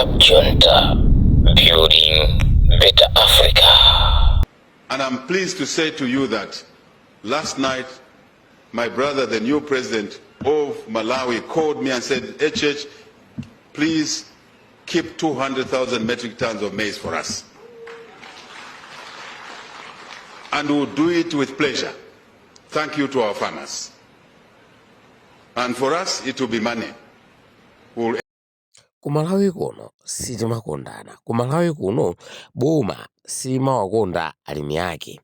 Cab Junta, building better Africa. And I'm pleased to say to you that last night, my brother, the new president of Malawi, called me and said, HH, please keep 200,000 metric tons of maize for us. And we'll do it with pleasure. Thank you to our farmers. And for us, it will be money. We'll Ku Malawi kuno sitimakondana. Ku Malawi kuno boma silimawakonda alimi ake.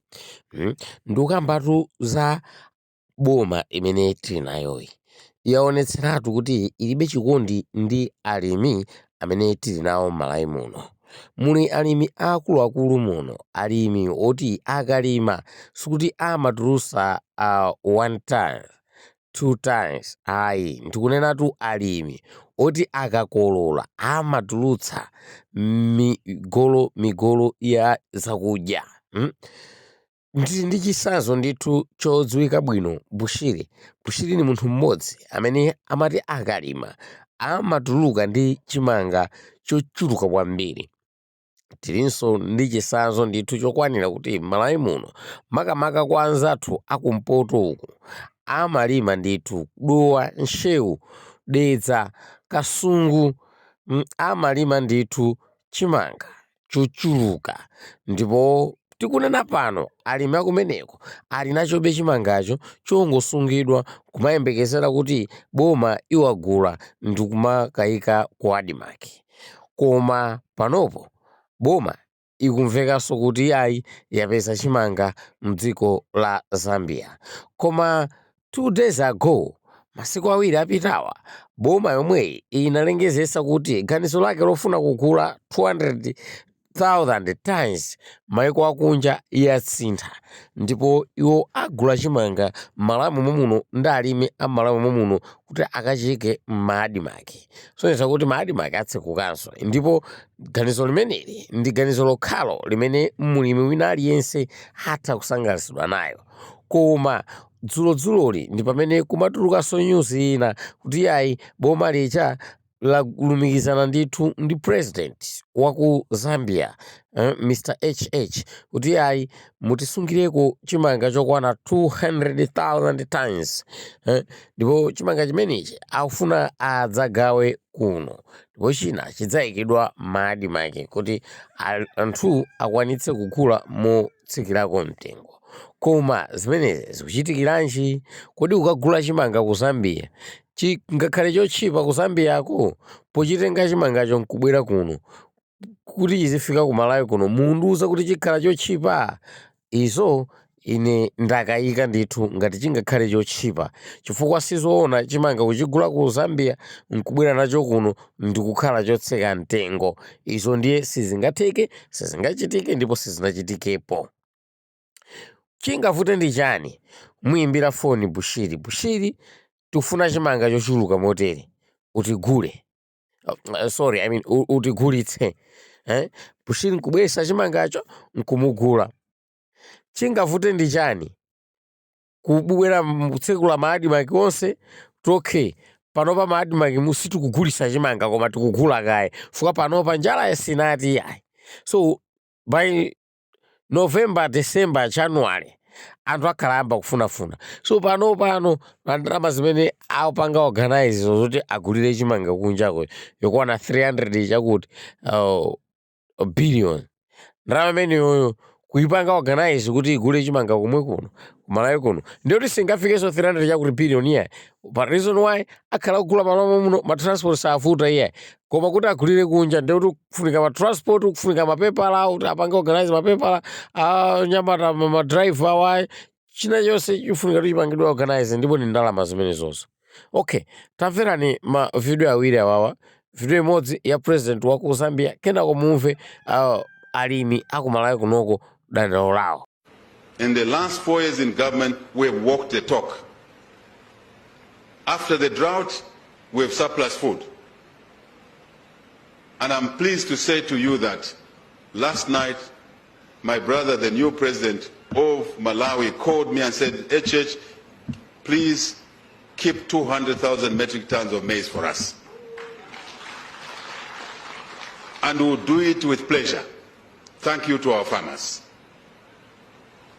Ndikukambatu za boma imene tili nayoyi. Yaonetseratu kuti ilibe chikondi ndi alimi amene tili nawo m'Malawi muno. Muli alimi akuluakulu muno, alimi oti akalima sikuti amatulusa 1 ton, 2 tons ayi, ndikunenatu alimi oti akakolola amatulutsa migolo migolo ya zakudya. Ndili ndi chitsanzo ndithu chodziwika bwino Bushiri. Bushiri ndi munthu mmodzi amene amati akalima amatuluka ndi chimanga chochuluka kwambiri. Tilinso ndi chitsanzo ndithu chokwanira kuti m'Malawi muno makamaka kwa anzathu akumpoto uku amalima ndithu Dowa, Ntcheu, Dedza, Kasungu amalima ndithu chimanga chochuluka ndipo tikunena pano alimi akumeneko ali nachobe chimangacho chongosungidwa kumayembekezera kuti boma iwagula ndikumakayika ku ADMARC. Koma panopo boma ikumvekanso kuti ayi yapeza chimanga mdziko la Zambia. Koma 2 days ago, masiku awiri apitawa, boma yomweyi inalengezesa kuti ganizo lake lofuna kugula 200,000 tons maiko akunja yatsintha ndipo iwo agula chimanga m'Malawi momwe muno ndi alimi a m'Malawi momwe muno kuti akachiyike m'ma ADMARC. Kusonyeza kuti ma ADMARC atsekukanso ndipo ganizo limeneli ndi ganizo lokhalo limene mlimi wina aliyense atha kusangalatsidwa nayo. Koma dzulodzuloli ndi pamene kumatulukanso news ina kuti ayi boma lija lalumikizana ndithu ndi president wa ku Zambia Mr HH kuti ayi mutisungireko chimanga chokwana 200,000 tons ndipo chimanga chimenechi akufuna adzagawe kuno ndipo china chidzayikidwa m'ma ADMARC kuti anthu akwanitse kugula motsikirako mtengo. Koma zimenezi zikuchitikiranji? Kodi kukagula chimanga ku Zambia chingakhale chotchipa ku Zambiyako? Pochitenga chimangacho nkubwera kuno kuti chizifika ku Malawi kuno mundiuza kuti chikhala chotchipa? Izo ine ndakayika ndithu ngati chingakhale chotchipa chifukwa sizoona chimanga kuchigula ku Zambia nkubwera nacho kuno ndikukhala chotsika mtengo. Izo ndiye sizingatheke, sizingachitike ndipo sizinachitikepo. Chingavute ndi chani? Muyimbira foni Bushiri, Bushiri tikufuna chimanga chochuluka motere utigule. Sorry, I mean utigulitse. Bushiri nkubweretsa chimangacho nkumugula. Chingavute ndi chani? Kubwera kutsekula ma ADMARC onse kuti okay panopa ma ADMARC sitikugulitsa chimanga koma tikugula kaye chifukwa panopa njala sinati ayi. So by November, December, January anthu akhala ayamba kufunafuna. So pano pano pa ndalama zimene apanga organize zoti agulire chimanga kunjako yokwana 300 chakuti billion ndalama imeneyoyo kuipanga organize kuti igule chimanga komwe kuno kumalawi kuno ndiyoti singafikenso 300 chakuti billion iyayi. But reason why akhala kugula malo muno ma transport savuta iyayi, koma kuti agulire kunja ndiyoti kufunika ma transport, kufunika mapepala kuti apange organize mapepala anyamata ma driver wa china chonse chifunika kuti chipangidwe organize ndipo ni ndalama zimenezozo. Okay, tamverani ma video awiri awawa, video imodzi ya president wa ku Zambia kenako mumve alimi aku Malawi kunoko dandaulo lawo. In the last 4 years in government, we have walked the talk. After the drought, we have surplus food. And I'm pleased to say to you that last night, my brother, the new president of Malawi, called me and said, HH, please keep 200,000 metric tons of maize for us. And we'll do it with pleasure. Thank you to our farmers.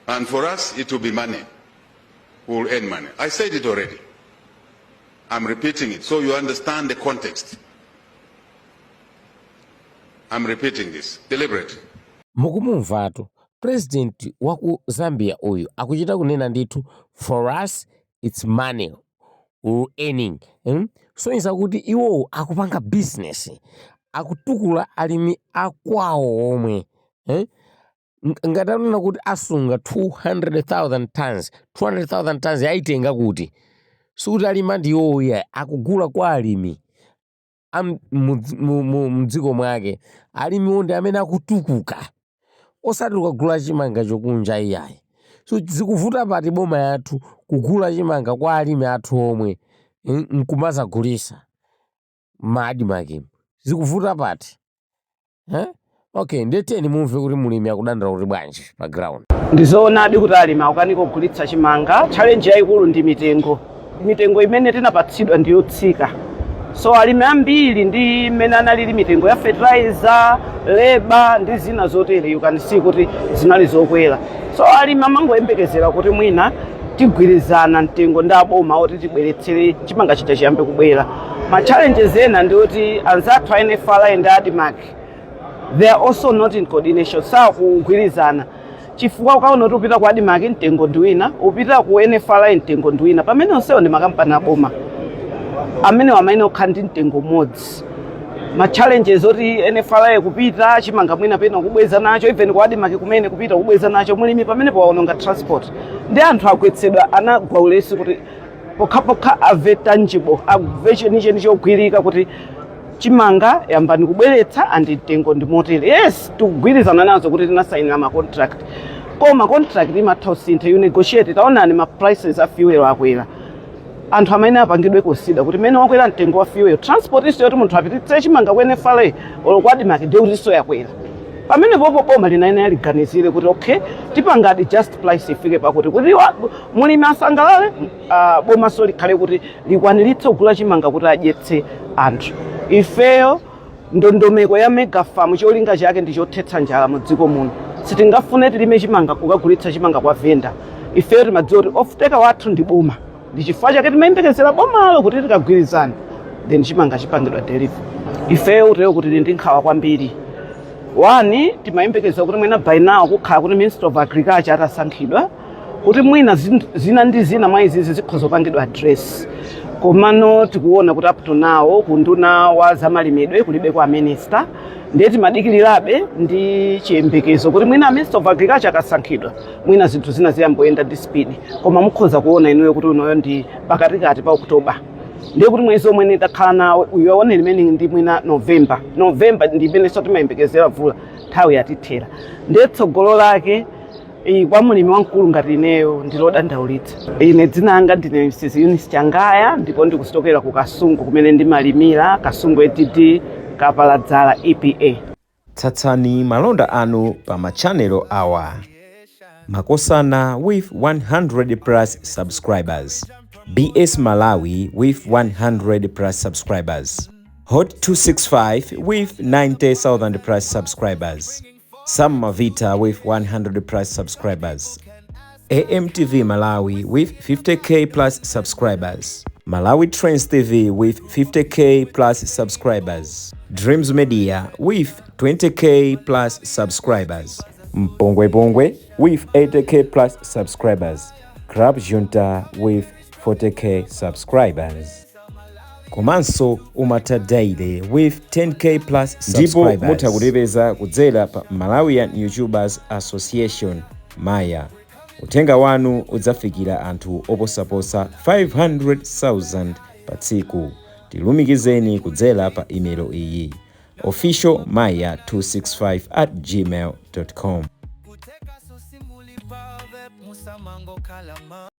And for us, it will be money. We'll earn money. I said it already. I'm repeating it so you understand the context. I'm repeating this deliberately. Mukumumvatu president wa ku Zambia uyu akuchita kunena ndithu, "For us it's money we're earning," Kusonyeza kuti iwowo akupanga business, akutukula alimi akwawo omwe, eh? Ngati akunena kuti asunga 200,000 tons, 200,000 tons ayitenga kuti? Sikuti alima ndi iwowo iyayi, akugula kwa alimi mdziko mwake. Alimiwo ndi amene akutukuka, osati kukagula chimanga chokunja iyayi. So zikuvuta pati boma yathu kugula chimanga kwa alimi athu omwe nkumazagulisa ma ADMARC? Zikuvuta pati, eh? Okay, ndeteni mumve kuti mulimi akudandaula kuti bwanji pa ground. Ndizoonadi kuti alimi akukanika kugulitsa chimanga. Challenge yayikulu ndi mitengo. Mitengo imene tinapatsidwa ndi yotsika, so alimi ambiri ndi mmene analili mitengo ya fertilizer, labour ndi zina zotere, you can see kuti zinali zokwera. So alimi amangoyembekezera kuti mwina tigwirizana mtengo ndi aboma oti tibweretsere chimanga chija chiyambe kubwera. Ma challenges ena ndi oti anzathu a NFRA ndi ADMARC, they are also not in coordination, sakugwirizana, chifukwa ukaona kuti upita ku ADMARC mtengo ndi wina, upita ku NFRA mtengo ndi wina, pamene onsewo ndi makampani aboma amene amayenera kukhala ndi mtengo umodzi. Ma challenges oti NFRA kupita chimanga mwina pena kubweza nacho, even ku ADMARC kumene kupita kubweza nacho, mulimi pamene pawaononga transport ndi anthu agwetsedwa, anagwa ulesi kuti pokhapokha ave tangible, ave chenicheni chogwirika kuti chimanga yambani kubweretsa and mtengo ndi motere. Yes, tikugwirizana nazo kuti tinasayinira ma contract, koma contract imatha kusintha, you negotiate. Taonani ma prices a fuel akwera, anthu amene apangidwe consider kuti mmene wakwera mtengo wa fuel, transport iso yoti munthu apititse chimanga ku NFRA olo ku ADMARC ndiye kuti iso yakwera. Pamene popo boma linayenera liganizire kuti okay, tipanga adjust price ifike pakuti kuti mulimi asangalale, bomaso likhale kuti likwaniritse kugula chimanga kuti adyetse anthu. Ifeyo ndondomeko ya mega farm cholinga chake ndi chothetsa njala mu dziko muno. Sitingafune tilime chimanga kukagulitsa chimanga kwa venda. Ifeyo timadziwa kuti off-taker wathu ndi boma, ndi chifukwa chake timayembekezera bomalo kuti tikagwirizana then chimanga chipangidwa deliver. Ifeyo uteyo kuti tili ndi nkhawa kwambiri. One, timayembekeza kuti mwina by now kukhala kuti Minister of Agriculture atasankhidwa, kuti mwina zina ndi zina mwa izizi zikhoza kupangidwa address, komano tikuona kuti up to now kunduna wa zamalimidwe kulibe kwa minister. Ndiye timadikirirabe ndi chiyembekezo kuti mwina Minister of Agriculture akasankhidwa, mwina zinthu zina ziyamboyenda ndi speed. Koma mukhoza kuona inuyo kuti unoyo ndi pakatikati pa October, ndiye kuti mwezi omwe ndakhala nawe uyu one limene ndi mwina November. November ndi imenenso timayembekezera vula, nthawi yatithera. Ndiye tsogolo lake iyi kwa mulimi wamkulu ngati ineyo ndilodandaulitsa. Ine dzina langa ndine Mrs Eunice Changaya, ndipo ndikuchokera ku Kasungu kumene ndimalimira, Kasungu ADD, Kapaladzala EPA. Tsatsani malonda anu pa ma channel awa: Makosana with 100 plus subscribers, BS Malawi with 100 plus subscribers, Hot 265 with 90,000 plus subscribers, Sam Mavita with 100 plus subscribers, AMTV Malawi with 50K plus subscribers, Malawi Trends TV with 50K plus subscribers, Dreams Media with 20K plus subscribers, Mpongwe Pongwe with 80K plus subscribers, Club Junta with 40K subscribers. Komanso Umata Daily with 10K plus subscribers. Ndipo mutha kutipeza kudzera pa Malawian YouTubers Association, Maya. Uthenga wanu udzafikira anthu oposaposa 500,000 pa tsiku. Tilumikizeni kudzera pa email iyi: officialmaya265@gmail.com. Kuteka sosimuli pave musamango kalama.